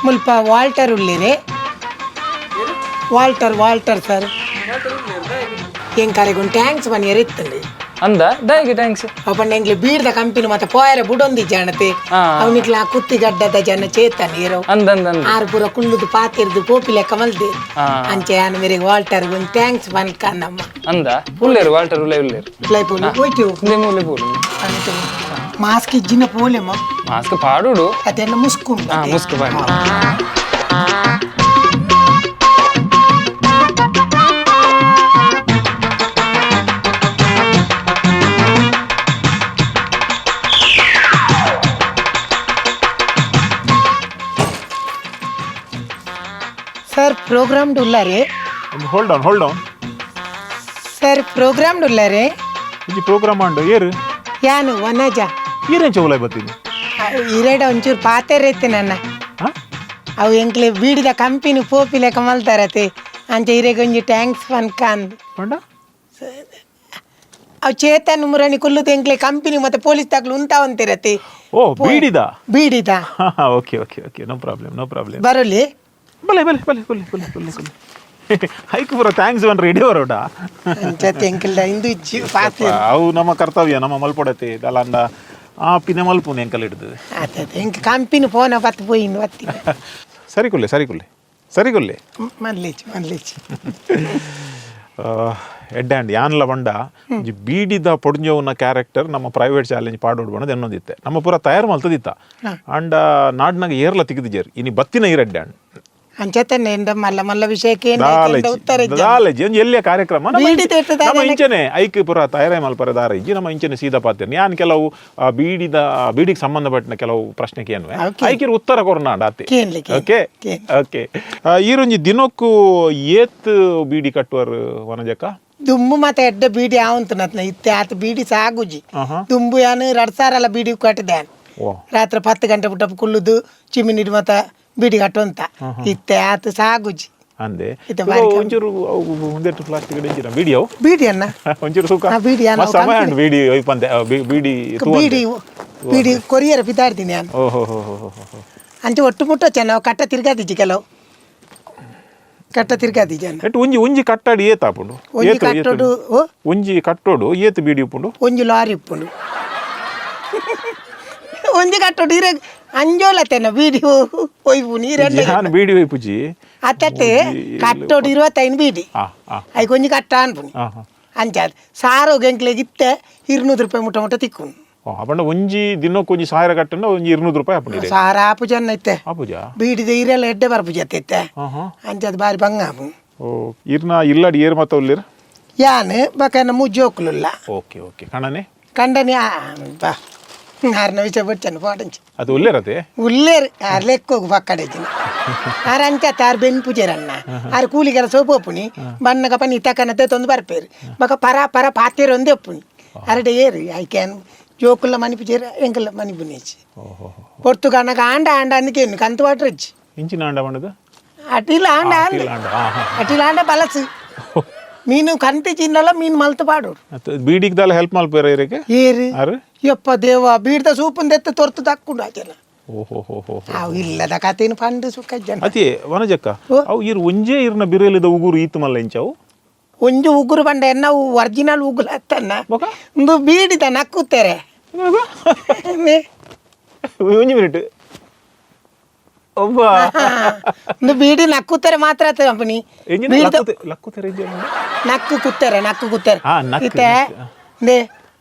ಮುಲ್ಪ ವಾಲ್ಟರ್ ಉಳ್ಳೇರೆ. Walter Walter sir, ಎಂಕರೆಗೊಂದು thanks ಮನಿಯರ್ ಇತ್ತಂಡು. ಅಂದ ದಾಯಿಗೆ thanks? ಅಪ್ಪಂಡ ಎಂಕ್ಲೆ ಬೀಡ್ದ ಕಂಪನಿ ಮತ್ತೆ ಪೋಯರೆ ಬುಡೊಂದಿ ಜಾಣತೆ. ಅವನಿಕ್ಲ ಕುತ್ತಿಗಡ್ಡದ ಜನ ಚೇತನ್ ಇರೋ. ಅಂದ ಅಂದ ಅಂದ. ಆರು ಪೂರ ಕುಳ್ಳುದು ಪಾತಿರ್ದು ಪೋಪಿ ಲೆಕ್ಕ ಮಲ್ದೆ. ಹಾ. ಅಂಚೆ ಯಾನ್ ಮೇರೆಗೆ ವಾಲ್ಟರ್ ಒಂದು thanks ಪನ್ಕಂದಮ್ಮ. ಅಂದ ಉಲ್ಲೇರು, ವಾಲ್ಟರ್ ಉಲ್ಲೆ ಉಲ್ಲೇರು. ಲೈಫ್ ಹೋಯ್ತು. ಇಂದೆ ಮೂಲೆ ಪೋಲು. ಮಾಸ್ಕ್ ಇಜ್ಜಿನ ಪೋಲೆಮ್ಮ. ಮಾಸ್ಕ್ ಪಾಡುಡು. ಅದೆಲ್ಲ ಮುಸ್ಕು. ಹಾ, ಮುಸ್ಕು ಪಾಡು. ಸರ್, ಪ್ರೋಗ್ರಾಮ್ ಉಲ್ಲಾರೆ. Hold on, hold on. Sir, program ಉಲ್ಲಾರೆ. ಇಂಜಿ ಪ್ರೋಗ್ರಾಮ್ ಅಂಡು ಏರು? ಯಾನು ವನಜ. ಏರೇಂಚ ಉಲಾಯ್ ಬತ್ತೀನಿ? ಇರೇಡ ಒಂಚೂರು ಪಾತೆರೆ ಇತ್ತು ನನ್ನ. ಹಾ. ಅವು ಎಂಕ್ಲೆ ಬೀಡಿದ ಕಂಪಿನಿ ಪೋಪಿ ಲೆಕ್ಕ ಮಲ್ತಾರತೆ, ಅಂಚೆ ಇರೆಗ್ ಒಂಜಿ thanks ಪನ್ಕಂದ್. ಪಂಡ? ಅವು ಚೇತನ್ ಮುರಣಿ ಕುಲ್ಲುದು ಎಂಕ್ಲೆ ಕಂಪಿನಿ ಮತ್ತೆ ಪೊಲೀಸ್ ತಗ್ಲು ಉಂತಾವಂತಿರತಿ. ಓ, ಬೀಡಿದ? ಬೀಡಿದ. Okay okay okay, no problem, no problem. ಬರಲಿ? ಬಲೆ ಬಲೆ ಬಲೆ ಬಲೆ ಬಲೆ ಬಲೆ ಬಲೆ. ಹೈಕ್ ಪೂರ thanks one ready ಬರೋಡ. ಅಂಚತೆ ಎಂಕಲ್ದ ಇಂದು ಇಜ್ಜಿ ಪಾತೆ. ಅವು ನಮ್ಮ ಕರ್ತವ್ಯ, ನಮ್ಮ ಮಲ್ಪೊಡತೆ ದಲಾಂಡ ಆ ಪಿನ ಮಲ್ಪುನು ಎಂಕಲ್ ಹಿಡ್ದು. ಆತ, ಎಂಕ್ ಕಂಪಿನಿ ಫೋನ ಬತ್ತು ಪೋಯಿನ್ ಬತ್ತಿ. ಸರಿ ಕುಲ್ಲೆ, ಸರಿ ಕುಲ್ಲೆ, ಸರಿ ಕುಲ್ಲೆ. ಮನ್ಲೇಚಿ ಮನ್ಲೇಚಿ. ಎಡ್ಡೆ ಅಂಡ್ ಯಾನ್ಲ ಬಂಡ ಒಂಜಿ ಬೀಡಿದ ಪೊಡ್ಂಜೋವುನ ಕ್ಯಾರೆಕ್ಟರ್ ನಮ್ಮ ಪ್ರೈವೇಟ್ ಚಾಲೆಂಜ್ ಪಾಡೋಡು ಬಣ್ಣದ ಎನ್ನೊಂದಿತ್ತೆ. ನಮ್ಮ ಪೂರ ತಯಾರು ಮಲ್ತದಿತ್ತ ಅಂಡ ನಾಡ್ನಾಗ ಏರ್ಲ ತಿಗಿದಿಜೇರ್, ಇನಿ ಬತ್ತಿನ ಈರ್ ಎಡ್ಡೆ ಅಂಡ್. ಅಂಚತನೆ ಎಂದ ಮಲ್ಲ ಮಲ್ಲ ವಿಷಯಕ್ಕೆ ಏನ್ ದಾಲ. ಉತ್ತರ ಇಜ್ಜಿ. ದಾಲೇಜಿ ಒಂಜಿ ಎಲ್ಲಿಯ ಕಾರ್ಯಕ್ರಮ ನಮ್ಮ ಬೀಡಿ ತೇಟದ. ನಮ್ಮ ಇಂಚನೆ ಐಕ್ ಪೂರ ತಯಾರೇ ಮಲ್ಪರೆ ದಾರ ಇಜ್ಜಿ. ನಮ್ಮ ಇಂಚನೆ ಸೀದಾ ಪಾತೇನೆ. ಯಾನ್ ಕೆಲವು ಬೀಡಿದ ಬೀಡಿಗೆ ಸಂಬಂಧಪಟ್ಟಿನ ಕೆಲವು ಪ್ರಶ್ನೆಗೆ ಏನು ಐಕಿರ್ ಉತ್ತರ ಕೊರ್ನಾಂಡ ಆತೆ. ಕೇನ್ಲಿ, ಕೇನ್. ಓಕೆ. ಕೇನ್. ಓಕೆ, ಈರೊಂಜಿ ದಿನಕ್ಕೂ ಏತ್ ಬೀಡಿ ಕಟ್ಟುವರು ವನಜಕ್ಕ? ದುಂಬು ಮತ್ತೆ ಎಡ್ಡ ಬೀಡಿ ಆವಂತು ನತ್ನ ಇತ್ತೆ ಆತ ಬೀಡಿ ಸಾಗುಜಿ. ದುಂಬು ಯಾನು 2000 ಬೀಡಿ ಕಟ್ಟಿದೆ. ಓ. ರಾತ್ರಿ 10 ಗಂಟೆ ಬಿಟ್ಟಪ್ಪ ಕುಳ್ಳುದು ಚಿಮಿನಿಡ್ ಮತ್ತ ಬೀಡಿ ಕಟ್ಟುವಂತ ಇತ್ತೆ ಆತ ಸಾಗುಜಿ. ಅಂದೆ. ಇತ್ತೆ ಬಾರಿ. ಒಂಚೂರು ಅವು ಒಂದೆಟ್ಟು ಪ್ಲಾಸ್ಟಿಕ್ ಇಂಚಿನ ಬೀಡಿ ಅವು. ಬೀಡಿ ಅನ್ನ. ಒಂಚೂರು ಸುಖ. ಆ, ಬೀಡಿ ಅನ್ನ. ಮಸ್ತ್ ಸಮಯ ಉಂಟು ಬೀಡಿ ಒಯ್ಪಂದೆ, ಬೀಡಿ ತೂವಂದೆ. ಬೀಡಿ ಬೀಡಿ ಕೊರಿಯರ್ ಪಿತಾಡ್ತೀನಿ ನಾನು. ಓಹೋ ಹೋ ಹೋ ಹೋ ಹೋ. ಅಂಚೆ ಒಟ್ಟು ಮುಟ್ಟ ಚೆನ್ನ ಕಟ್ಟ ತಿರ್ಗಾದಿಜ್ಜಿ, ಕೆಲವು ಕಟ್ಟ ತಿರ್ಗಾದಿಜ್ಜಿ ಅನ್ನ. ಎಟ್ಟು ಒಂಜಿ ಒಂಜಿ ಕಟ್ಟಾಡಿ ಏತ್ ಆಪುಂಡು? ಒಂಜಿ ಏತು ಏತು? ಕಟ್ಟೋಡು ಓ. ಒಂಜಿ ಕಟ್ಟೋಡು ಏತ್ ಬೀಡಿ ಉಪ್ಪುಂಡು? ಒಂಜಿ ಲಾರಿ ಇಪ್ಪುಂಡು ಒಂಜಿ ಕಟ್ಟೋಡು. ಇರ ಅಂಜೋಲ ತೆನ ಬೀಡಿ ಒಯ್ಪು ನೀರೆಲ್ಲ. ಯಾನ್ ಬೀಡಿ ಒಯ್ಪುಜಿ. ಅತ್ತತ್ತೆ ಕಟ್ಟೋಡು 25 ಬೀಡಿ. ಆ ಆ. ಐಕ್ ಒಂಜಿ ಕಟ್ಟ ಅನ್ಪುನಿ. ಆ ಹಾ. ಅಂಚ ಸಾರೋಗ ಎಂಕ್ಲೆಗ್ ಇತ್ತೆ 200 ರೂಪಾಯಿ ಮುಟ್ಟ ಮುಟ್ಟ ತಿಕ್ಕುನು. ಓ, ಅಪಂಡ ಒಂಜಿ ದಿನಕ್ಕೆ ಒಂಜಿ 1000 ಕಟ್ಟಂಡ ಒಂಜಿ 200 ರೂಪಾಯಿ ಆಪುಂಡು ಇರೆ. ಸಾರ ಆಪು ಜನ ಇತ್ತೆ. ಆಪುಜಾ? ಬೀಡಿದ ಇರೆಲ್ಲ ಎಡ್ಡೆ ಬರ್ಪುಜಿ ಅತ್ತ ಇತ್ತೆ. ಹಾ ಹಾ. ಅಂಚದ ಬಾರಿ ಬಂಗ ಆಪುನು. ಓ, ಇರ್ನ ಇಲ್ಲಾಡಿ ಏರ್ ಮತ್ತ ಉಲ್ಲಿರ್? ಯಾನ್ ಬಕನ ಮುಜ್ಜೋಕ್ಲುಲ್ಲ. Okay okay, ಕಣನೆ? ಕಂಡನಿ ಬಾ ಆರ್ನ ವಿಷಯ ಬಿಡ್ತಾನೆ ಪಾಡಂಚಿ. ಅದು ಉಲ್ಲೇರತೆ? ಉಲ್ಲೇರು ಆರ್ ಲೆಕ್ಕೋಗು ಪಕ್ಕಡೆಜಿನ ಆರ್ ಅಂಚ ಆರ್ ಬೆನ್ ಪೂಜೆರನ್ನ ಆರ್ ಕೂಲಿಗೆಲ್ಲ ಸೋಪು ಒಪ್ಪುನಿ ಬಣ್ಣಗ ಪನಿ ತಕನತೆ ತೊಂದು ಬರ್ಪೇರು ಬಕ ಪರ ಪರ ಪಾತೇರು ಒಂದೇ ಒಪ್ಪುನಿ ಅರಡೆ ಏರು ಐಕ್ಯಾನ್ ಜೋಕುಲ್ಲ ಮನಿ ಪೂಜೆರ ಎಂಕಲ್ಲ ಮನಿ ಪುನೇಚಿ. ಓಹೋ. ಪೊರ್ತುಗನಗ ಆಂಡ ಆಂಡ ಅನ್ನಕೇನು ಕಂತು ವಾಟ್ರಜ್ಜಿ. ಇಂಚಿನ ಅಂಡ ಬಣ್ಣದ? ಅಟಿಲ ಆಂಡ. ಅಟಿಲ್ ಆಂಡ, ಹಾ ಹಾ. ಅಟಿಲ ಆಂಡ ಬಲಸು ಮೀನು ಕಂತಿ ಚಿನ್ನಲ್ಲ ಮೀನು ಮಲ್ತು ಪಾಡೋಡು. ಅತ್ತ ಬೀಡಿಗೆ ದಾಲ ಹೆಲ್ಪ್ ಮಲ್ಪೇರ ಇರಕ್ಕೆ? ಏರು? ಆರು? ಯಪ್ಪ ದೇವ, ಬೀಡ್ದ ಸೂಪುಂದೆತ್ತ ತೊರ್ತು ತಕ್ಕೊಂಡು ಆಚೆನ. ಓಹೋ ಹೋ ಹೋ. ಅವು ಇಲ್ಲದ ಕಥೆನು ಪಂಡು ಸುಖ ಜನ. ಅತಿ ವನಜಕ್ಕ. ಓ. ಅವು ಇರ್ ಒಂಜೇ ಇರ್ನ ಬಿರೇಲಿದ ಉಗುರು ಈತು ಮಲ್ಲ ಇಂಚವು? ಒಂಜಿ ಉಗುರು ಬಂಡ ಎನ್ನ ಒರಿಜಿನಲ್ ಉಗುರು ಅತ್ತನ್ನ. ಬೊಕ? ಒಂದು ಬೀಡಿದ ನಕ್ಕುತ್ತಾರೆ. ಒಂಜಿ ಮಿನಿಟ್ ಒಬ್ಬ. ಒಂದು ಬೀಡಿ ನಕ್ಕುತ್ತಾರೆ ಮಾತ್ರ ಆತ ಕಂಪನಿ. ಎಂಜಿನ? ಬೀಡಿದ ಲಕ್ಕುತೆರೆ ಎಂಜಿನ? ನಕ್ಕು ಕುತ್ತಾರೆ, ನಕ್ಕು ಕುತ್ತಾರೆ. ಹಾ, ನಕ್ಕು, ಇತ್ತೆ ನಕ್ಕು. ಇಂದೆ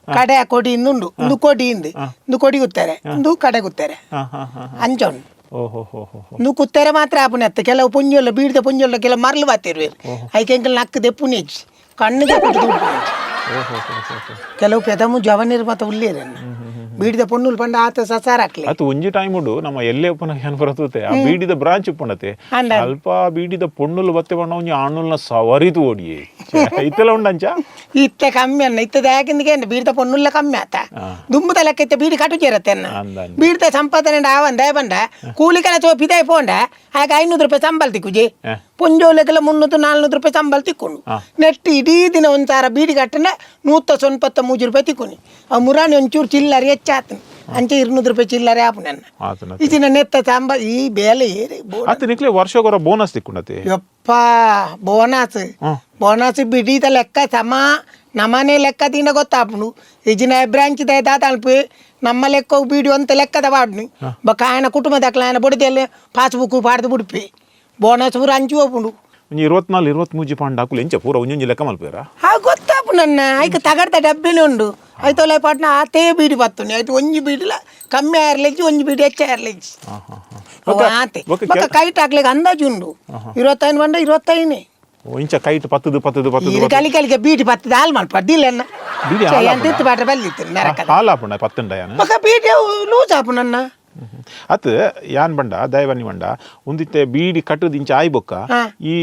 ಕಡೆ ಕೊಡಿ ಇಂದುಂಡು, ಒಂದು ಕೊಡಿ ಇಂದು, ಒಂದು ಕೊಡಿ ಕುತ್ತಾರೆ, ಒಂದು ಕಡೆ ಕುತ್ತಾರೆ. ಹಾ ಹಾ ಹಾ. ಅಂಚ ಉಂಡು. ಓಹೋ ಹೋ ಹೋ ಹೋ. ಒಂದು ಕುತ್ತಾರೆ ಮಾತ್ರ ಆಪುನೆ ಅತ್ತ. ಕೆಲವು ಪುಂಜೊಲ್ಲ ಬೀಡಿದ ಪುಂಜೊಲ್ಲ ಕೆಲವು ಮರಳು ಬಾತಿರುವೆ ಐಕೆ ಎಂಕಲ್ ನಕ್ಕು ದೆಪ್ಪುನೇಜ್ ಕಣ್ಣಿಗೆ ಕೊಟ್ಟು ದುಡ್ಡು. ಓಹೋ ಹೋ ಹೋ ಹೋ. ಕೆಲವು ಪೆದಮು ಜವನಿರ್ ಮತ ಉಲ್ಲೇರನ್ನ ಬೀಡಿದ ಪೊಣ್ಣುಲ್ ಪಂಡ ಆತ ಸಸಾರ ಹಾಕ್ಲಿ. ಅದು ಒಂಜಿ ಟೈಮ್ ಉಂಡು ನಮ್ಮ ಎಲ್ಲೇ ಉಪ್ಪುನ ಏನ್ ಬರ್ತದೆ ಆ ಬೀಡಿದ ಬ್ರಾಂಚ್ ಉಪ್ಪುಂಡತೆ. ಅಂದ. ಅಲ್ಪ ಬೀಡಿದ ಪೊಣ್ಣುಲು ಬತ್ತೆ ಬಣ್ಣ ಒಂಜಿ ಆಣುಲ್ನ ಸವರಿತು ಓಡಿಯೇ ಇತ್ತೆಲ್ಲ ಉಂಡಂಚ. ಇತ್ತೆ ಕಮ್ಮಿ ಅನ್ನ ಇತ್ತದ ಯಾಕೆಂದ್ರೆ ಏನ್ ಬೀಡ್ದ ಪೊಣ್ಣುಲ್ಲ ಕಮ್ಮಿ ಆತ. ದುಂಬುದ ಲೆಕ್ಕ ಇತ್ತೆ ಬೀಡಿ ಕಟ್ಟು ചേರತ್ತೆ ಅನ್ನ. ಅಂದ ಅಂದ. ಬೀಡ್ದ ಸಂಪಾದನೆ ಆವಂದ ಬಂಡ ಕೂಲಿ ಕೆಲಸ ಪಿದಾಯಿ ಪೋಂಡ ಆಗ 500 ರೂಪಾಯಿ ಸಂಬಳ ತಿಕ್ಕುಜಿ. ಪೊಂಜೋಲೆಗೆಲ್ಲ 300 400 ರೂಪಾಯಿ ಸಂಬಳ ತಿಕ್ಕೊಂಡು ನೆಟ್ ಇಡೀ ದಿನ ಒಂದು ಸಾರ ಬೀಡಿ ಕಟ್ಟಂಡ 193 ರೂಪಾಯಿ ತಿಕ್ಕೊನಿ. ಆ ಮುರಾಣಿ ಒಂಚೂರು ಚಿಲ್ಲರಿ ಹೆಚ್ಚಾತನು. ಅಂಚೆ 200 ರೂಪಾಯಿ ಚಿಲ್ಲರೆ ಆಪುನನ್ನ. ಆತನ. ಇಚಿನ ನೆತ್ತ ಸಾಂಬ ಈ ಬೇಲೆ ಏರಿ ಅತ್ತ ನಿಕ್ಲೆ ವರ್ಷಗೊರ ಬೋನಸ್ ತಿಕ್ಕುಂಡತೆ? ಯಪ್ಪ, ಬೋನಸ್ ಬೋನಸ್ ಬಿಡಿದ ಲೆಕ್ಕ ಸಮ ನಮ್ಮನೆ ಲೆಕ್ಕ ತಿಂಡ ಗೊತ್ತಾಪುಂಡು. ಇಜಿನ ಬ್ರಾಂಚ್ ದಾದ ಅಲ್ಪ ನಮ್ಮ ಲೆಕ್ಕ ಬೀಡಿ ಅಂತ ಲೆಕ್ಕದ ಪಾಡ್ನು. ಬೊಕ್ಕ ಆಯನ ಕುಟುಂಬದಕ್ಲ ಆಯನ ಬುಡದೆಲ್ಲ ಪಾಸ್ಬುಕ್ ಪಾಡ್ದು ಬುಡ್ಪಿ ಬೋನಸ್ ಪೂರ ಅಂಚು ಹೋಪುಂಡು. ಒಂಜಿ 24 23 ಪಾಂಡ ಹಾಕುಲು ಎಂಚ ಪೂರ ಒಂಜೊಂಜಿ ಲೆಕ್ಕ ಮಲ್ಪೇರ? ಆ ಗೊತ್ತಾಪು ನನ್ನ ಐಕ್ ತಗಡ್ದ ಡಬ್ಬಿನ ಉಂಡು. ಐತೊಲೆ ಪಾಟ್ನ ಆತೇ ಬೀಡಿ ಬತ್ತುನಿ. ಆಯ್ತು, ಒಂಜಿ ಬೀಡಿಲ ಕಮ್ಮಿ ಆರ್ಲೆಜ್ಜಿ, ಒಂಜಿ ಬೀಡಿ ಹೆಚ್ಚ ಆರ್ಲೆಜ್ಜಿ. ಅವು ಆತೆ. ಬೊಕ್ಕ ಕೈಟ್ ಹಾಕ್ಲಿಕ್ಕೆ ಅಂದಾಜು ಉಂಡು. 25 ಬಂಡ 25ನೇ. ಇಂಚ ಕೈಟ್ ಪತ್ತದು ಪತ್ತದು ಪತ್ತದು. ಇದು ಕಲಿ ಕಲಿಗೆ ಬೀಡಿ ಪತ್ತದ ಹಾಲು ಮಲ್ಪ ಅಡ್ಡಿಲ್ಲ. ಬೀಡಿ ಹಾಲ್? ಎಂತಿತ್ತು ಪಾಟ ಬಲ್ಲಿತ್ತು ನರಕದ. ಹಾಲ್ ಆಪುಂಡ ಪತ್ತುಂಡ ಯಾನ್? ಬೊಕ್ಕ ಬೀಡಿ ಅವು ಲೂಸ್ ಆಪು ನನ್ನ. ಅತ್ ಯಾನ್ ಬಂಡ ದಯವಾನಿ ಬಂಡ ಉಂದಿತ್ತೆ ಬೀಡಿ ಕಟ್ಟುದು ಇಂಚ ಆಯ್ ಬೊಕ್ಕ ಈ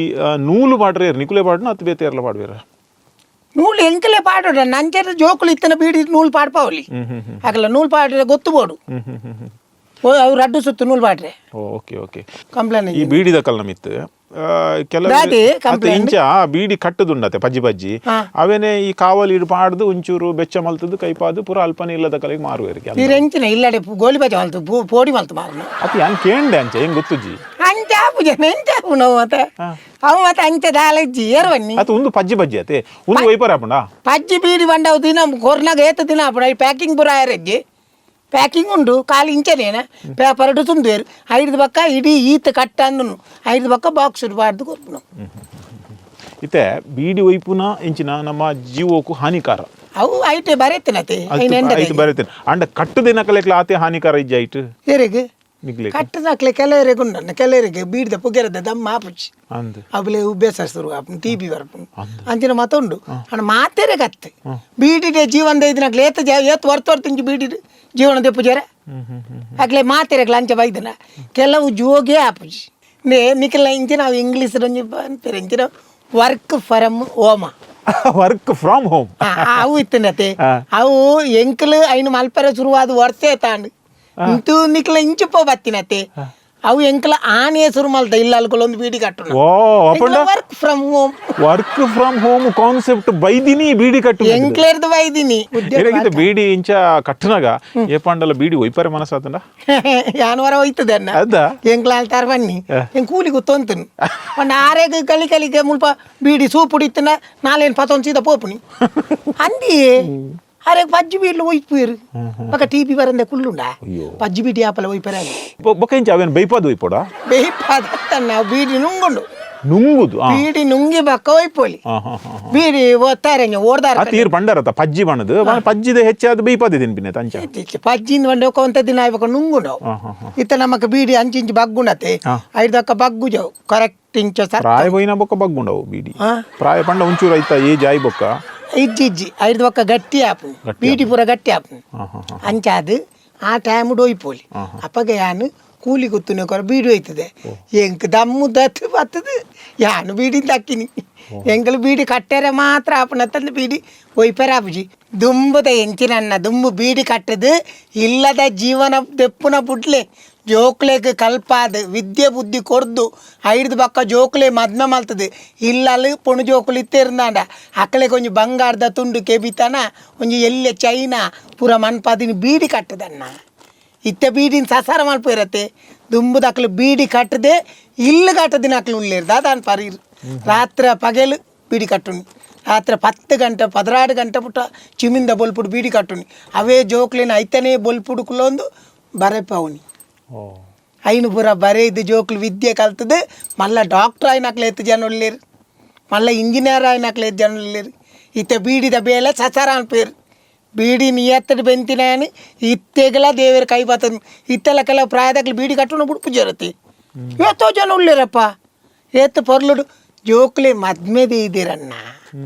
ನೂಲು ಪಾಡ್ರೆ ನಿಕುಲೆ ಪಾಡ್ನ ಅತ್ ಬೇತೆ ಏರ್ಲ ಪಾಡ್ವೇರ? ನೂಲು ಎಂಕಲೆ ಪಾಡೋಡ ನಂಚೆ ಜೋಕುಲು ಇತ್ತನ ಬೀಡಿ ನೂಲು ಪಾಡ್ಪಾವಲಿ. ಆಗಲ್ಲ ನೂಲು ಪಾಡ್ರೆ ಗೊತ್ತು ಬೋಡು. ಓ ಅವ್ರು ಅಡ್ಡು ಸುತ್ತು ನೂಲು ಪಾಡ್ರೆ. Okay okay. Complaint. ಈ ಬೀಡಿದ ಕಲ್ ನಮಿತ್ತು ಕೆಲವು ದಾದಿ ಅತ್ complaint? ಇಂಚ ಬೀಡಿ ಕಟ್ಟುದುಂಡತೆ ಪಜ್ಜಿ ಪಜ್ಜಿ. ಅವೇನೆ ಈ ಕಾವಲಿ ಇಡು ಪಾಡ್ದು ಒಂಚೂರು ಬೆಚ್ಚ ಮಲ್ತದ್ದು ಕೈಪಾದು ಪೂರ ಅಲ್ಪನೆ ಇಲ್ಲದ ಕಲೆಗೆ ಮಾರುವೇರಿಗೆ. ನೀರೆಂಚಿನ ಇಲ್ಲಡೆ ಗೋಲಿ ಬಜೆ ಮಲ್ತು ಪೋಡಿ ಮಲ್ತು ಮಾರನು. ಅತ್ ಯಾನ್ ಕೇಂಡೆ ಅಂಚ ಹೆಂಗ್ ಗೊತ್ತುಜ್ಜಿ. ಅಂಚೆ ಆಪು ಜನ ಎಂಚೆ ಆಪು ನಾವು ಮತ್ತೆ ಅವು ಮತ್ತೆ ಅಂಚೆ ದಾಲಜ್ಜಿ ಏರ್ವನ್ನಿ. ಅತ್ ಒಂದು ಪಜ್ಜಿ ಪಜ್ಜಿ ಅತೆ ಒಂದು ವೈಪರ್ ಆಪುಂಡ? ಪಜ್ಜಿ ಬೀಡಿ ಬಂಡವು ದಿನ ಕೊರ್ನಾಗ ಏತ ದಿನ ಆಪುಂಡು. ಈ ಪ್ಯಾಕಿಂಗ್ ಪೂರ ಆಯರಜ್ಜಿ ಪ್ಯಾಕಿಂಗ್ ಉಂಡು. ಖಾಲಿ ಇಂಚನೇನ ಪೇಪರ್ ತುಂಬೇರು ಐದು ಪಕ್ಕ ಇಡೀ ಈತ ಕಟ್ಟ ಅಂದನು ಐದು ಪಕ್ಕ ಬಾಕ್ಸ್ ಬಾರ್ದು ಕೊರ್ಪುನು. ಇತ್ತೆ ಬೀಡಿ ವೈಪುನ ಇಂಚಿನ ನಮ್ಮ ಜೀವಕ್ಕೂ ಹಾನಿಕಾರ. ಅವು ಐಟೆ ಬರೆತಿನತೆ. ಐತು ಬರೀತೇನೆ. ಅಂಡ ಕಟ್ಟುದಿನ ಕಲೆಕ್ಲ ಆತೆ ಹಾನಿಕಾರ ಇಜ್ಜಿ ಐಟ್? ಏರಿಗೆ? ನಿಗ್ಲೆ. ಕಟ್ಟದಾಕ್ಲೆ ಕೆಲವರಿಗೆ ಉಂಡನ್ನ ಕೆಲವರಿಗೆ ಬೀಡ್ದ ಪುಗೆರದ ದಮ್ಮ ಆಪುಜಿ. ಅಂದ್. ಅವಲೆ ಉಬ್ಬೇಸ ಶುರು ಆಪುಂಡು, ಟಿಬಿ ಬರ್ಪುಂಡು, ಅಂಚಿನ ಮತ ಉಂಡು. ಅಣ್ಣ ಮಾತೆರೆ ಕತ್ತೆ ಬೀಡಿಡೆ ಜೀವನದ ಇದನ್ನಕ್ಲೆ ಏತ ಏತ್ ವರ್ತ ವರ್ತ ಇಂಚಿ ಬೀಡಿ ಜೀವನ ದೆಪ್ಪು ಜರ ಅಕ್ಲೆ ಮಾತೆರೆಗ್ಲ ಅಂಚ ಬೈದನ ಕೆಲವು ಜೋಗೇ ಆಪುಜಿ. ನೇ ನಿಖಲ ಇಂಚಿ ನಾವು ಇಂಗ್ಲೀಷ್ ಒಂಜಿ ಪನ್ಪೆರ್ ಇಂಚಿನ work from Ohm. Work from home. ಅವು ಇತ್ತನತೆ. ಅವು ಎಂಕಲ್ ಐನು ಮಲ್ಪರೆ ಶುರುವಾದ ವರ್ಷ ತಾಂಡು ಇಂತೂ ನಿಖಲ ಇಂಚಿಪ್ಪ ಬತ್ತಿನತೆ. ಅವು ಎಂಕಲ ಆನೆ ಶುರು ಮಲ್ತ ಇಲ್ಲ ಅಲ್ಕೊಲೊಂದು ಬೀಡಿ ಕಟ್ಟುನ. ಓ ಅಪಂಡ work from home. Work from home concept ಬೈದಿನಿ beedi ಕಟ್ಟು. ಎಂಕ್ಲೇರ್ದು ಬೈದಿನಿ. ಏನಾಗಿತ್ತು ಬೀಡಿ ಇಂಚ ಕಟ್ಟನಾಗ ಏಪಾಂಡಲ ಬೀಡಿ ಒಯ್ಪರೆ ಮನಸ್ಸಾತಂಡ? ಯಾನವರ ಹೋಯ್ತದೆ ಅನ್ನ. ಅದ. ಎಂಕ್ಲ ಅಲ್ತಾರ ಬನ್ನಿ ಎಂಗ್ ಕೂಲಿ ಗೊತ್ತೊಂತನು ಒಂದು ಆರೇಗ ಕಲಿ ಕಲಿಗೆ ಮುಲ್ಪ ಬೀಡಿ ಸೂಪ್ ಹುಡಿತನ ನಾಲೇನು ಪತ್ತೊಂದು ಸೀದಾ ಪೋಪುನಿ ಅಂದಿ. ಅರೆ ಪಜ್ಜಿ ಬೀಡ್ಲು ಒಯ್ಪುರು ಬೊಕ ಟಿ ಬಿ ಬರಂದೆ ಕುಲ್ಲುಂಡ ಪಜ್ಜಿ ಬೀಡಿ ಆಪಲ ಒಯ್ಪರ. ಬೊಕ್ಕ ಇಂಚ ಅವೇನು ಬೈಪಾದು ಒಯ್ಪೋಡ? ಬೇಯ್ಪಾದತ್ತನ್ನ ಬೀಡಿ ನುಂಗುಂಡು. ನುಂಗುದು ಆ. ಬೀಡಿ ನುಂಗಿ ಬಕ್ಕ ಒಯ್ಪೊಲಿ. ಆ, ಹಾ, ಹಾ, ಹಾ. ಬೀಡಿ ಓದ್ತಾರೆ ಓಡ್ದಾರ. ಆ ತೀರ್ ಬಂಡಾರತ್ತ ಪಜ್ಜಿ ಬಣ್ಣದು ಪಜ್ಜಿದ ಹೆಚ್ಚಾದ ಬೈಪಾದೆ ತಿನ್ಪಿನ ಅಂಚ. ಪಜ್ಜಿಂದ ಬಂಡೆ ಒಂತ ದಿನ ಆಯ್ಬೇಕು ನುಂಗುಂಡವು. ಹಾ, ಹಾ, ಹಾ. ಇತ್ತ ನಮಕ್ ಬೀಡಿ ಅಂಚಿಂಚು ಬಗ್ಗುಂಡತೆ. ಐದಕ್ಕ ಬಗ್ಗುಜವು ಕರೆಕ್ಟ್ ಇಂಚ ಸರ್. ಪ್ರಾಯ ಪೋಯಿನ ಬೊಕ್ಕ ಬಗ್ಗುಂಡವು ಬೀಡಿ. ಆ? ಪ್ರಾಯ ಪಂಡ ಒಂಚೂರು ಐತ ಏಜ್ ಆಯ್ ಬೊಕ್ಕ. ಇಜ್ಜಿ ಇಜ್ಜಿ, ಐದು ಪಕ್ಕ ಗಟ್ಟಿ ಆಪು ಬೀಡಿ ಪೂರ ಗಟ್ಟಿ ಆಪು. ಹಾ, ಹಾ, ಹಾ. ಅಂಚಾದು ಆ ಟೈಮ್ ಡೋಯ್ಪೋಲಿ ಅಪ್ಪಗ ಯಾನು ಕೂಲಿ ಗುತ್ತುನೆ ಕೊರ ಬೀಡಿ ಹೋಯ್ತದೆ. ಎಂಕ್ ದಮ್ಮು ದತ್ತು ಬತ್ತದು ಯಾನು ಬೀಡಿ ದಕ್ಕಿನಿ. ಎಂಕಲು ಬೀಡಿ ಕಟ್ಟೆರೆ ಮಾತ್ರ ಆಪುನ ತಂದು ಬೀಡಿ ಒಯ್ಪೆರ ಆಪುಜಿ. ದುಂಬುದ ಎಂಚಿನನ್ನ ದುಂಬು ಬೀಡಿ ಕಟ್ಟದು ಇಲ್ಲದ ಜೀವನ ದೆಪ್ಪುನ ಬುಡ್ಲೆ ಜೋಕ್ಲೆಗ್ ಕಲ್ಪಾದ್ ವಿದ್ಯೆ ಬುದ್ಧಿ ಕೊರ್ದು ಐಡ್ದು ಬಕ್ಕ ಜೋಕ್ಲೆ ಮದ್ಮೆ ಮಲ್ತದೆ. ಇಲ್ಲಲ್ ಪೊಣು ಜೋಕುಲು ಇತ್ತೆರ್ನಾಂಡ ಅಕ್ಲೆ ಒಂಜಿ ಬಂಗಾರದ ತುಂಡು ಕೆಬಿತನ ಒಂಜಿ ಎಲ್ಲೆ ಚೈನಾ ಪೂರ ಮನ್ಪಾದಿನ ಬೀಡಿ ಕಟ್ಟದನ್ನ. ಇತ್ತೆ ಬೀಡಿನ ಸಸಾರ ಮಲ್ಪಿರತ್ತೆ. ದುಂಬುದಕ್ಲು ಬೀಡಿ ಕಟ್ಟದೆ ಇಲ್ಲು ಕಟ್ಟದಿನ ಅಕ್ಲು ಉಳ್ಳೇರು ದಾದಾನ್ ಪರೀರ್. ರಾತ್ರಿ ಪಗೆಲು ಬೀಡಿ ಕಟ್ಟುನಿ. ರಾತ್ರಿ 10 ಗಂಟೆ 12 ಗಂಟೆ ಪುಟ್ಟ ಚಿಮಿಂದ ಬೊಲ್ಪುಡು ಬೀಡಿ ಕಟ್ಟುನಿ. ಅವೇ ಜೋಕ್ಲಿನ ಐತನೇ ಬೊಲ್ಪುಡು ಕುಲೊಂದು ಬರೆಪಾವುನಿ. ಓ. ಐನು ಪೂರ ಬರೇದು ಜೋಕ್ಲು ವಿದ್ಯೆ ಕಲ್ತದೆ. ಮಲ್ಲ ಡಾಕ್ಟ್ರ್ ಆಯ್ನಕ್ಲೆ ಎತ್ತು ಜನ ಉಳ್ಳೇರು, ಮಲ್ಲ ಇಂಜಿನಿಯರ್ ಆಯ್ನಕ್ಲೆ ಎತ್ತು ಜನ ಉಳ್ಳೇರು. ಇತ್ತೆ ಬೀಡಿದ ಬೇಲೆ ಸಸಾರ ಅನ್ಪೇರು. ಬೀಡಿ ನಿಯತ್ತಡು ಬೆಂತಿನಾನು ಇತ್ತೆಗಲ ದೇವರ ಕೈ ಬತ್ತನು. ಇತ್ತೆಲ್ಲ ಕೆಲವು ಪ್ರಾಯದಾಗ್ಲಿ ಬೀಡಿ ಕಟ್ಟುನ ಬುಡ್ಪು ಜರತಿ ಏತೋ ಜನ ಉಳ್ಳೇರಪ್ಪ. ಏತು ಪೊರ್ಲುಡು ಜೋಕ್ಲೆ ಮದ್ಮೆದೆ ಇದ್ದೀರನ್ನ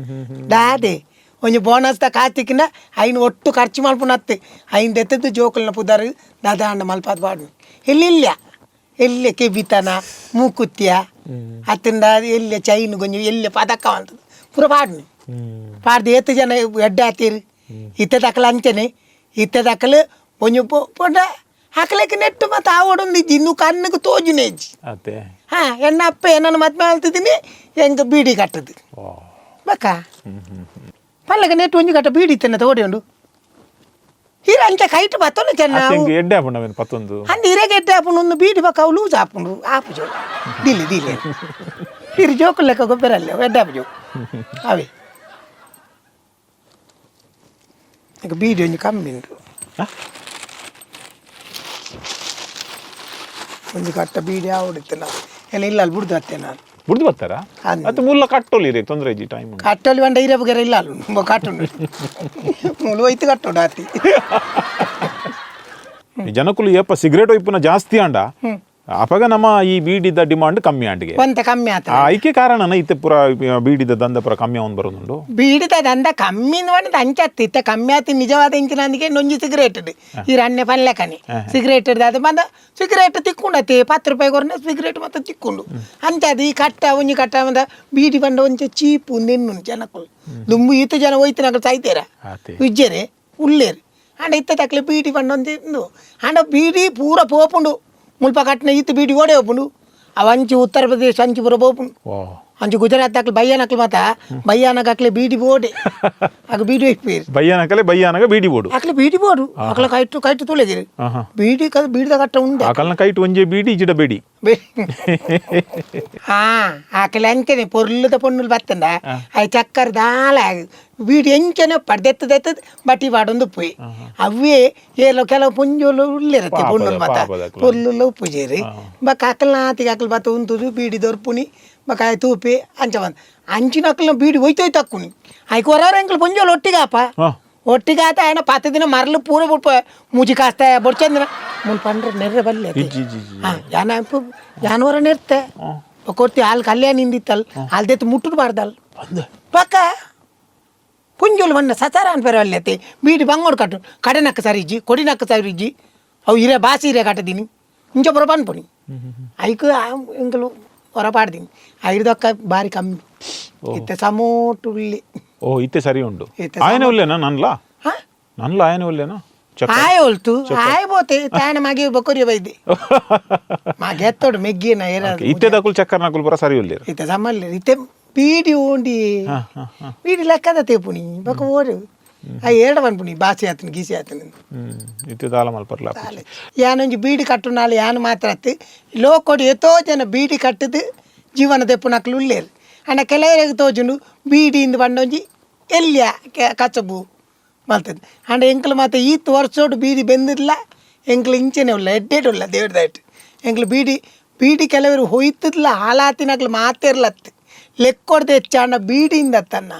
ದಾದೆ ಒಂಜಿ ಬೋನಸ್ ದ ಕಾತಿಕಿನ ಐನ್ ಒಟ್ಟು ಖರ್ಚು ಮಲ್ಪುನತ್ತೆ. ಐನ್ ದೆತ್ತದ್ದು ಜೋಕುಲ್ನ ಪುದರ್ ದಾದ ಅಣ್ಣ ಮಲ್ಪಾದ ಬಾಡು. ಎಲ್ಲಿಲ್ಲ ಎಲ್ಲೆ ಕೆಬಿತನ ಮೂಕುತ್ಯ ಅತ್ತಿಂದ ಎಲ್ಲೆ ಚೈನ್ ಗೊಂಜಿ ಎಲ್ಲೆ ಪದಕ ಅಂತದ್ದು ಪೂರ ಪಾಡ್ನಿ. ಪಾಡ್ದು ಏತು ಜನ ಎಡ್ಡೆ ಆತೀರಿ. ಇತ್ತೆ ದಕ್ಕಲ ಅಂಚನೆ ಇತ್ತೆ ದಕ್ಕಲು ಒಂಜಿ ಪೊಂಡ ಹಾಕ್ಲಿಕ್ಕೆ ನೆಟ್ಟು ಮತ್ತೆ ಆವಡೊಂದು ಇಜ್ಜಿ ಇನ್ನು ಕಣ್ಣಿಗೆ ತೋಜುನೆ ಇಜ್ಜಿ. ಅತ್ತೆ. ಹಾ ಎನ್ನ ಅಪ್ಪ ಏನನ್ನು ಮದ್ಮೆ ಆಲ್ತಿದ್ದೀನಿ ಹೆಂಗೆ ಬೀಡಿ ಕಟ್ಟದು. ಓ. ಬಕ್ಕ ಪಲ್ಲಗ ನೆಟ್ಟು ಒಂಜಿ ಕಟ್ಟ ಬೀಡಿ ಇತ್ತೇನೆ ತೋಡಿ ಉಂಡು. ಈರ ಅಂಚ ಕೈಟ್ ಬತ್ತೊಂದು ಚೆನ್ನ. ಅತ್ತೆ ಎಡ್ಡೆ ಆಪುಂಡು ಅವೇನು ಪತ್ತೊಂದು. ಅಂದ್ ಇರೆಗೆ ಎಡ್ಡೆ ಆಪುಂಡು. ಒಂದು ಬೀಡಿ ಬಕ್ಕ ಅವು ಲೂಸ್ ಆಪುಂಡು, ಆಪುಜು. ದಿಲ್ಲಿ ದಿಲ್ಲಿ ಇರು ಜೋಕು ಲೆಕ್ಕ ಗೊಬ್ಬರಲ್ಲ, ಎಡ್ಡೆ ಆಪುಜು ಅವೇ. ಈಗ ಬೀಡಿ ಒಂಜಿ ಕಮ್ಮಿ ಉಂಟು. ಹಾ? ಒಂಜಿ ಕಟ್ಟ ಬೀಡಿ ಆವಡಿತ್ತು ನಾವು ಏನ ಇಲ್ಲ, ಅಲ್ಲಿ ಬುಡ್ದು ಬತ್ತೆ ನಾನು. ಬುಡ್ದು ಬರ್ತಾರಾ? ಅಂದ್. ಅತ್ತೆ ಮುಲ್ಲ ಕಟ್ಟೋಲಿ ರೀ, ತೊಂದರೆ ಇಜ್ಜಿ, ಟೈಮ್ ಉಂಟು. ಕಟ್ಟೋಲಿ ಬಂಡ ಇರ ಬಗೆರೆ ಇಲ್ಲ, ಅಲ್ಲಿ ಕಟ್ಟುಂಡು, ಮುಳು ಹೋಯ್ತು ಕಟ್ಟೋಡು ಆತಿ. ಈ ಜನಕುಲು ಏಪ ಸಿಗರೇಟ್ ಒಯ್ಪುನ ಜಾಸ್ತಿ ಆಂಡ ಅಪಗ ನಮ್ಮ ಈ ಬೀಡಿದ ಡಿಮಾಂಡ್ ಕಮ್ಮಿ ಆಂಡಿಗೆ. ಒಂತ ಕಮ್ಮಿ ಆತ. ಆ ಐಕೆ ಕಾರಣನ ಇತ್ತೆ ಪೂರ ಬೀಡಿದ ದಂಧ ಪೂರ ಕಮ್ಮಿ ಅವನ್ ಬರೋದುಂಡು. ಬೀಡಿದ ದಂದ ಕಮ್ಮಿ ಪಂಡ ಅಂಚತ್ತು ಇತ್ತೆ ಕಮ್ಮಿ ಆತಿ. ನಿಜವಾದ ಇಂಚಿನಂದಿಗೆ ನೊಂಜಿ ಸಿಗರೇಟ್ ಈ ರನ್ನೆ ಪನ್ಲೆಕನೆ ಸಿಗರೇಟ್ ಅದು ಬಂದ ಸಿಗರೇಟ್ ತಿಕ್ಕೊಂಡತಿ 10 ರೂಪಾಯಿ ಕೊರನೆ ಸಿಗರೇಟ್ ಮತ್ತೆ ತಿಕ್ಕೊಂಡು ಅಂಚದು. ಈ ಕಟ್ಟ ಒಂಜಿ ಕಟ್ಟ ಬಂದ ಬೀಡಿ ಬಂಡ ಒಂಚೆ ಚೀಪು ನಿನ್ನು ಜನಕ್ಕಳು ದುಂಬು ಈತ ಜನ ಹೋಯ್ತಿನಾಗ ಸಾಯ್ತೇರ. ಆತೆ. ಉಜ್ಜೆರೆ ಉಲ್ಲೇರು ಅಂಡ ಇತ್ತ ತಕ್ಲೆ ಬೀಡಿ ಬಂಡ ಒಂದು ಇಂದು ಅಂಡ ಬೀಡಿ ಪೂರ ಪೋಪುಂಡು. ಮುಲ್ಪ ಕಟ್ಟನ ಈತ ಬೀಡಿ ಓಡೆ ಹೋಪುಂಡು. ಅವ ಅಂಚು ಉತ್ತರ ಪ್ರದೇಶ ಅಂಚು ಪೂರ ಪೋಪುಂಡು. ವಾ. ಅಂಚು ಗುಜರಾತ್ ಹಾಕ್ಲಿ ಬಯ್ಯಾನಕ್ಲು ಮಾತ ಬಯ್ಯಾನಗ ಹಾಕ್ಲಿ ಬೀಡಿ ಬೋಡೆ ಆಗ ಬೀಡಿ ಹೋಗ್ಪೇರು. ಬಯ್ಯಾನಕಲೆ ಬಯ್ಯಾನಗ ಬೀಡಿ ಬೋಡು. ಹಾಕ್ಲಿ ಬೀಡಿ ಬೋಡು ಅಕ್ಲ ಕೈಟು ಕೈಟು ತುಳಿದಿರಿ. ಆಹಾ. ಬೀಡಿ ಕ ಬೀಡಿದ ಕಟ್ಟ ಉಂಡೆ. ಆಕಲ್ನ ಕೈಟ್ ಒಂಜೆ ಬೀಡಿ ಇಜಿಡ ಬೀಡಿ. ಹಾ ಆಕಲೆ ಅಂಚನೆ ಪೊರ್ಲುದ ಪೊನ್ನುಲು ಬತ್ತಂದ ಅಯ್ ಚಕ್ಕರ್ ದಾಲ ಬೀಡಿ ಎಂಚನೆ ಪಡ್ದೆತ್ತದೆತ್ತದ ಬಟ್ಟಿ ಪಾಡೊಂದು ಪೋಯಿ ಅವೇ ಏಲೋ ಕೆಲವು ಪುಂಜೋಲು ಉಳ್ಳಿರತ್ತೆ. ಪಾಪದ- ಪೊನ್ನುಲು ಮಾತ ಪಾಪದ ಅಕ್ಲು. ಪೊರ್ಲುಲ್ಲ ಉಪ್ಪುಜೇರಿ ಬಕ್ಕ ಅಕಲ್ನಾತಿಗೆ ಅಕಲ್ ಬತ್ತ ಉಂತುದು ಬೀಡಿ ದೊರ್ಪುನಿ ಬಕ್ಕ ಆಯ್ ತೂಪಿ ಅಂಚ ಬಂದ ಅಂಚಿನ ಅಕ್ಕಲ್ನ ಬೀಡಿ ಹೋಯ್ತೋಯ್ತು ಅಕ್ಕುನಿ ಆಯ್ಕೆ ಹೊರವ್ರ ಎಂಕಲ್ ಪುಂಜೋಲು ಒಟ್ಟಿಗಾಪ. ಹಾ. ಒಟ್ಟಿಗೆ ಆತ ఆయన ಪತ್ತು ದಿನ ಮರಲು ಪೂರ ಬುಡ್ಪ ಮೂಜಿ ಕಾಸ್ತ ಬೊಡ್ಚಂದಿನ ಮುಲ್ ಪಂಡ್ರೆ ನೆರ್ರೆ ಬಲ್ಲೆ. ಇಜ್ಜಿ ಇಜ್ಜಿ ಇಜ್ಜಿ. ಯಾನ ಜಾನುವಾರ ನೆರ್ತೆ ಕೊರ್ತಿ ಹಾಲು ಕಲ್ಯಾಣ ನಿಂದಿತ್ತಲ್ ಹಾಲು ದೆತ್ತು ಮುಟ್ಟುದು ಬಾರ್ದಲ್. ಅಂದ. ಪಕ್ಕ ಪುಂಜೋಲು ಬಣ್ಣ ಸಸಾರ ಅನ್ಪೇರೆ ಅಲ್ಲೈತಿ ಬೀಡಿ ಬಂಗೋಡು ಕಟ್ಟು ಕಡೆನಕ್ಕ ಸರಿ ಇಜ್ಜಿ ಕೊಡಿನಕ್ಕ ಸರಿ ಇಜ್ಜಿ ಅವು ಹಿರೇ ಬಾಸಿ ಹಿರೇ ಕಟ್ಟದೀನಿ ಇಂಚ ಬರೋ ಪನ್ಪುನಿ ಐಕ್ ಎಂಕಲು ಹೊರ ಪಾಡ್ದೀನಿ ಐರ್ದಕ್ಕ ಬಾರಿ ಕಮ್ಮಿ ಇತ್ತೆ ಸಮೋಟುಳ್ಳಿ. ಓ ಇತ್ತೆ ಸರಿ ಉಂಡು. ಇತ್ತೆ. ಆಯನ ಉಲ್ಲೇನಾ ನನ್ಲ? ಹಾ. ನನ್ಲ ಆಯನ ಉಲ್ಲೇನಾ ಚಕ್ಕ? ಆಯ್ ಹೊಲ್ತು ಆಯ್ ಬೋತೆ ತಾಯನ ಮಗಿ ಬೊಕೊರಿ ಬೈದೆ ಮಗೆ ಎತ್ತೋಡು ಮೆಗ್ಗಿನ ಏರ. ಇತ್ತೆ ದಕುಲ್ ಚಕ್ಕರ್ ನಕುಲ್ ಪೂರ ಸರಿ ಉಲ್ಲೇರು. ಇತ್ತೆ ಸಮ್ಮಲ್ಲಿ ಇತ್ತೆ ಬೀಡಿ ಓಂಡಿ. ಹಾ ಹಾ ಹಾ. ಬೀಡಿ ಲೆಕ್ಕದ ತೇಪುನಿ ಬೊಕ ಓಡು ಆ ಏಡ ಪನ್ಪುನಿ ಬಾಸಿ ಆತನ ಗೀಸಿ ಆತನ. ಇತ್ತೆ ದಾಲ ಮಲ್ಪರ್ಲ. ಯಾನೊಂಜಿ ಬೀಡಿ ಕಟ್ಟುನಾಳು ಯಾನು ಮಾತ್ರ ಅತ್ತು ಲೋಕೊಡು ಎತ್ತೋ ಜನ ಬೀಡಿ ಕಟ್ಟದು ಜೀವನ ದೆಪ್ಪುನಕ್ಲು ಉಲ್ಲೇರು. ಅಂಡ ಕೆಲವರಿಗೆ ತೋಜುಂಡು ಬೀಡಿ ಇಂದು ಪಂಡೊಂಜಿ ಎಲ್ಲಿಯ ಕಚಬು ಮಲ್ತದ್ದು. ಅಂಡ ಎಂಕಲು ಮಾತ್ರ ಈತ್ ವರ್ಷೋಡು ಬೀಡಿ ಬೆಂದಿಲ್ಲ. ಎಂಕಲು ಇಂಚೆನೆ ಉಲ್ಲ ಎಡ್ಡೇಟ್ ಉಲ್ಲ ದೇವ್ರ ದಯಟ್. ಎಂಕಲು ಬೀಡಿ ಬೀಡಿ ಕೆಲವರು ಹೊಯ್ತದ್ಲ ಹಾಲಾತಿನಕ್ಲು ಮಾತೇರ್ಲತ್ತು ಲೆಕ್ಕೊಡ್ದು ಹೆಚ್ಚಾಂಡ ಬೀಡಿಯಿಂದ ತನ್ನ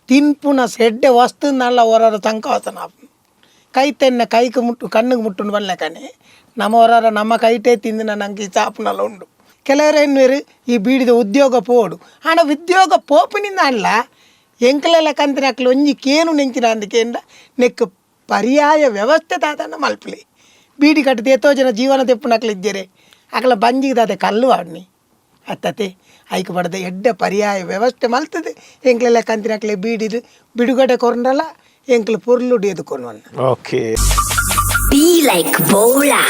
ತಿನ್ಪುನ ಸೆಡ್ಡೆ ವಸ್ತು ನಲ್ಲ ಹೊರರ ತಂಕವಸನ ಕೈ ತೆನ್ನ ಕೈಗೆ ಮುಟ್ಟು ಕಣ್ಣಿಗೆ ಮುಟ್ಟುಂಡು ಬಲ್ಲೆ ಕಣೆ. ನಮ್ಮ ಹೊರರ ನಮ್ಮ ಕೈಟೇ ತಿಂದಿನ ನಂಗೆ ಈ ಚಾಪುನಲ್ಲ ಉಂಡು. ಕೆಲವರು ಎನ್ನುವರು ಈ ಬೀಡಿದ ಉದ್ಯೋಗ ಪೋಡು ಆಂಡ ಉದ್ಯೋಗ ಪೋಪಿನಿಂದ ಅಲ್ಲ ಎಂಕಲೆಲ್ಲ ಕಂತಿನ ಅಕ್ಲು ಒಂಜಿ ಕೇನು ನೆಂಚಿನ ಅಂದಕೇಂಡ ನೆಕ್ ಪರ್ಯಾಯ ವ್ಯವಸ್ಥೆ ದಾದನ ಮಲ್ಪಲಿ. ಬೀಡಿ ಕಟ್ಟಿದ ಎತ್ತೋ ಜನ ಜೀವನ ತೆಪ್ಪುನಕ್ಲು ಇದ್ದೀರಿ ಅಕಲ ಬಂಜಿಗೆ ದಾದೆ ಕಲ್ಲು ಆಡ್ನಿ ಅತ್ತತೆ ಐಕ್ ಪಡೆದ ಎಡ್ಡೆ ಪರ್ಯಾಯ ವ್ಯವಸ್ಥೆ ಮಲ್ತದೆ. ಎಂಕ್ಲೆಲ್ಲ ಕಂತಿನಕ್ಲೆ ಬೀಡಿದು ಬಿಡುಗಡೆ ಕೊರಂಡಲ್ಲ ಎಂಕ್ಲು ಪೊರ್ಲುಡು ಎದುಕೊನು. Okay. Be like Bola.